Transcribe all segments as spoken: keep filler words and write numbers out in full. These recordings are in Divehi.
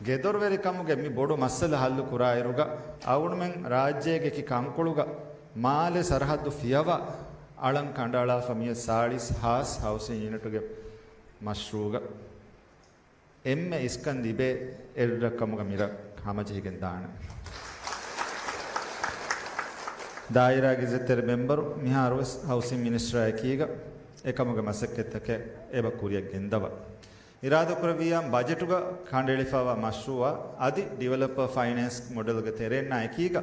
ގެދޮރުވެރިކަމުގެ މި ބޮޑު މައްސަލަ ހައްލު ކުރާއިރުގަ، އަޅުގަނޑުމެން ރާއްޖޭގެ އެކި ކަންކޮޅުގަ މާލެ ސަރަހައްދު ފިޔަވާ އަޅަން ކަނޑައަޅާފަ މިއޮތް ސާޅީސް ހާސް ހައުސިން ޔުނިޓުގެ މަޝްރޫއުގަ އެންމެ އިސްކަން ލިބޭ އެއްރަށް ކަމުގަ މިރަށް ހަމަޖެހިގެން ދާނެ. ދާއިރާގެ އިއްޒަތްތެރި މެމްބަރު މިހާރުވެސް ހައުސިން މިނިސްޓަރާ އެކީގަ އެކަމުގެ މަސައްކަތްތަކެއް އެބަ ކުރިއަށް ގެންދަވާ. އިރާދަކުރެއްވިއްޔާ ބަޖެޓުގަ ކަނޑައެޅިފައިވާ މަޝްރޫއާ އަދި ޑިވެލޮޕަރ ފައިނޭންސް މޮޑެލްގެ ތެރެއިންނާ އެކީގަ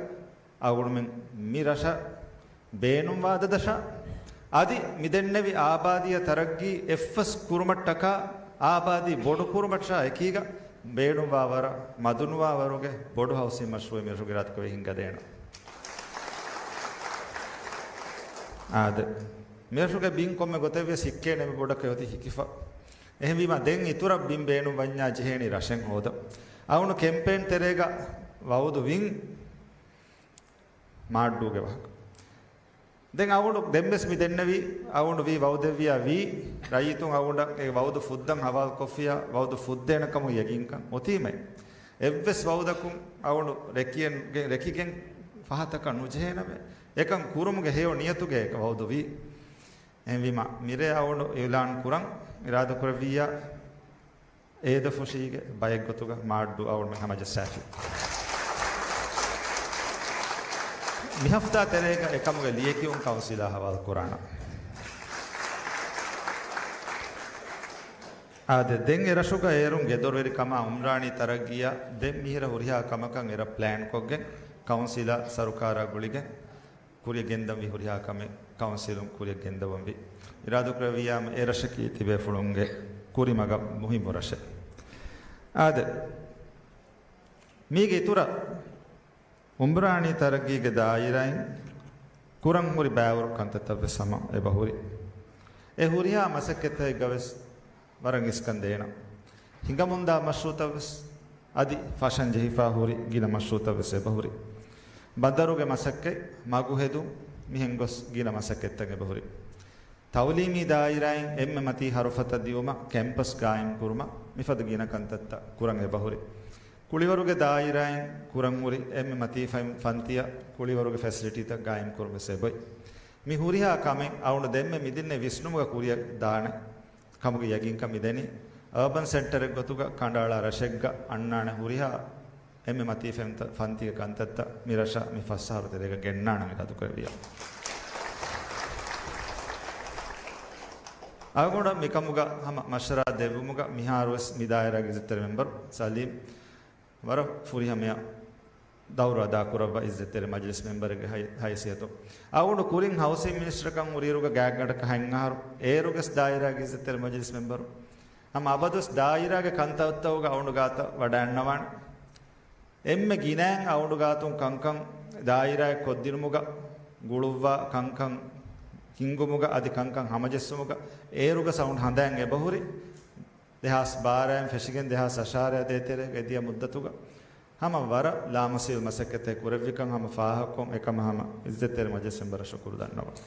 އަޅުގަނޑުމެން މި ރަށަށް ބޭނުންވާ ދަށަށް އަދި މި ދެންނެވި އާބާދީއަށް ތަރައްގީ އެއްފަސް ކުރުމަށްޓަކާ އާބާދީ ބޮޑު ކުރުމަށާ އެކީގަ ބޭނުންވާ ވަރަށް މަދުނުވާ ވަރުގެ ބޮޑު ހައުސިން މަޝްރޫއެއް މިރަށުގެ އިރާދަކުރެއްވި ހިންގަދޭނަން. އާދެ، މިރަށުގެ ބިން ކޮންމެ ގޮތެއްވިޔަސް ހިއްކޭނެ މި ބޮޑަކަށް އޮތީ ހިކިފަ. އެހެންވީމަ ދެން އިތުރަށް ބިން ބޭނުންވަންޏާ ޖެހޭނީ ރަށެއް ހޯދަން. އަޅުގަނޑު ކެމްޕޭން ތެރޭގަ ވައުދު ވިން މާއްޑޫގެ ވާހަކަ. ދެން އަޅުގަނޑު ދެންވެސް މި ދެންނެވީ، އަޅުގަނޑު ވީ ވައުދެއްވިޔާ ވީ، ރައްޔިތުން އަޅުގަނޑަށް އެ ވައުދު ފުއްދަން ހަވާލުކޮށްފިޔާ، ވައުދު ފުއްދޭނެ ކަމުގެ ޔަގީންކަން އޮތީމޭ. އެއްވެސް ވައުދަކުން އަޅުގަނޑު ރެކިގެން، ރެކިގެން ފަހަތަކަށް ނުޖެހޭނަމޭ. އެކަން ކުރުމުގެ ހެޔޮ ނިޔަތުގައި އެކަ ވައުދު ވީ. އެހެންވީމަ، މިރޭ އަޅުގަނޑު އިއުލާން ކުރަން އިރާދަކުރެއްވިއްޔާ، އޭދަފުށީގެ ބައެއް ގޮތުގަ މާއްޑޫ އަޅުގަނޑުމެން ހަމަޖައްސާފި. މި ހަފްތާ ތެރޭގަ އެކަމުގެ ލިޔެކިޔުން ކައުންސިލާ ހަވާލު ކުރާނަން. އާދެ، ދެން އެ ރަށުގަ އޭރުން ގެދޮރުވެރިކަމާ އުމްރާނީ ތަރައްގީއާ ދެން މިހިރަ ހުރިހާ ކަމަކަށް އެރަށް ޕްލޭންކޮށްގެން، ކައުންސިލާ ސަރުކާރާ ގުޅިގެން، ކުރިއަށް ގެންދަންވީ ހުރިހާ ކަމެއް ކައުންސިލުން ކުރިއަށް ގެންދަވަންވީ. އިރާދަކުރެއްވިއްޔާމު އެ ރަށަކީ ތިބޭފުޅުންގެ ކުރިމަގަށް މުހިއްމު ރަށެއް. އާދެ، މީގެ އިތުރަށް އުމްރާނީ ތަރައްގީގެ ދާއިރާއިން ކުރަން ހުރި ބައިވަރު ކަންތައްތައްވެސް ހަމަ އެބަހުރި. އެ ހުރިހާ މަސައްކަތްތަކެއްގަވެސް ވަރަށް އިސްކަން ދޭނަން. ހިނގަމުންދާ މަޝްރޫއުތައްވެސް އަދި ފަށަން ޖެހިފާ ހުރި ގިނަ މަޝްރޫއުތައްވެސް އެބަހުރި. ބަނދަރުގެ މަސައްކަތް، މަގު ހެދުން، މިހެން ގޮސް ގިނަ މަސައްކަތްތައް އެބަހުރި. ތައުލީމީ ދާއިރާއިން އެންމެ މަތީ ހަރުފަތައް ދިއުމަށް ކެމްޕަސް ގާއިމް ކުރުމަށް މިފަދަ ގިނަ ކަންތައްތައް ކުރަން އެބަހުރި. ކުޅިވަރުގެ ދާއިރާއިން ކުރަން ހުރި އެންމެ މަތީ ފަ-، ފަންތިއަށް ކުޅިވަރުގެ ފެސިލިޓީތައް ގާއިމް ކުރުން ވެސް އެބޮތް. މި ހުރިހާ ކަމެއް އަޅުގަނޑު ދެންމެ މިދިންނެ ވިސްނުމުގަ ކުރިއަށް ދާނެ ކަމުގެ ޔަގީންކަން މި ދެނީ. އަރބަން ސެންޓަރެއް ގޮތުގަ ކަނޑައަޅާ ރަށެއްގަ އަންނާނެ ހުރިހާ އެންމެ މަތީ ފެންތަ-، ފަންތިގެ ކަންތައްތައް މި ރަށަށް މި ފަސް އަހަރު ތެރޭގަ ގެންނާނަން އިރާދަކުރެއްވިއްޔާ. އަޅުގަނޑަށް މިކަމުގަ ހަމަ މަޝްވަރާ ދެއްވުމުގަ މިހާރުވެސް މި ދާއިރާގެ އިއްޒަތްތެރި މެމްބަރު ސަލީމް ވަރަށް ފުރިހަމަޔަށް ދައުރު އަދާކުރައްވާ އިއްޒަތްތެރި މަޖިލިސް މެމްބަރެއްގެ ހައި-، ހައިސިއްޔަތުން. އަޅުގަނޑު ކުރިން ހައުސިން މިނިސްޓަރކަން ހުރިއިރުގަ ގާތްގަނޑަކަށް ހަތް އަހަރު އޭރުވެސް ދާއިރާގެ އިއްޒަތްތެރި މަޖިލިސް މެމްބަރު. ހަމަ އަބަދުވެސް ދާއިރާގެ ކަންތައްތަކުގަ އަޅުގަނޑު ގާތަށް ވަޑައިގަންނަވާނެ. އެންމެ ގިނައިން އަޅުގަނޑު ގާތުން ކަންކަން ދާއިރާއެއް ކޮށްދިނުމުގަ، ގުޅުއްވާ ކަންކަން ހިންގުމުގަ، އަދި ކަންކަން ހަމަޖެއްސުމުގަ އޭރުގަ އަޅުގަނޑު ހަނދާން އެބަހުރި. ދެހާސް ބާރައިން ފެށިގެން ދެހާސް އަށާރައާ ދޭތެރޭ އެދިޔަ މުއްދަތުގަ ހަމަ ވަރަށް ލާމަސީލު މަސައްކަތެއް ކުރެއްވިކަން ހަމަ ފާހަގަކޮށް، އެކަމަށް ހަމަ އިއްޒަތްތެރި މަޖިލިސް މެމްބަރަށް ޝުކުރު ދަންނަވަން.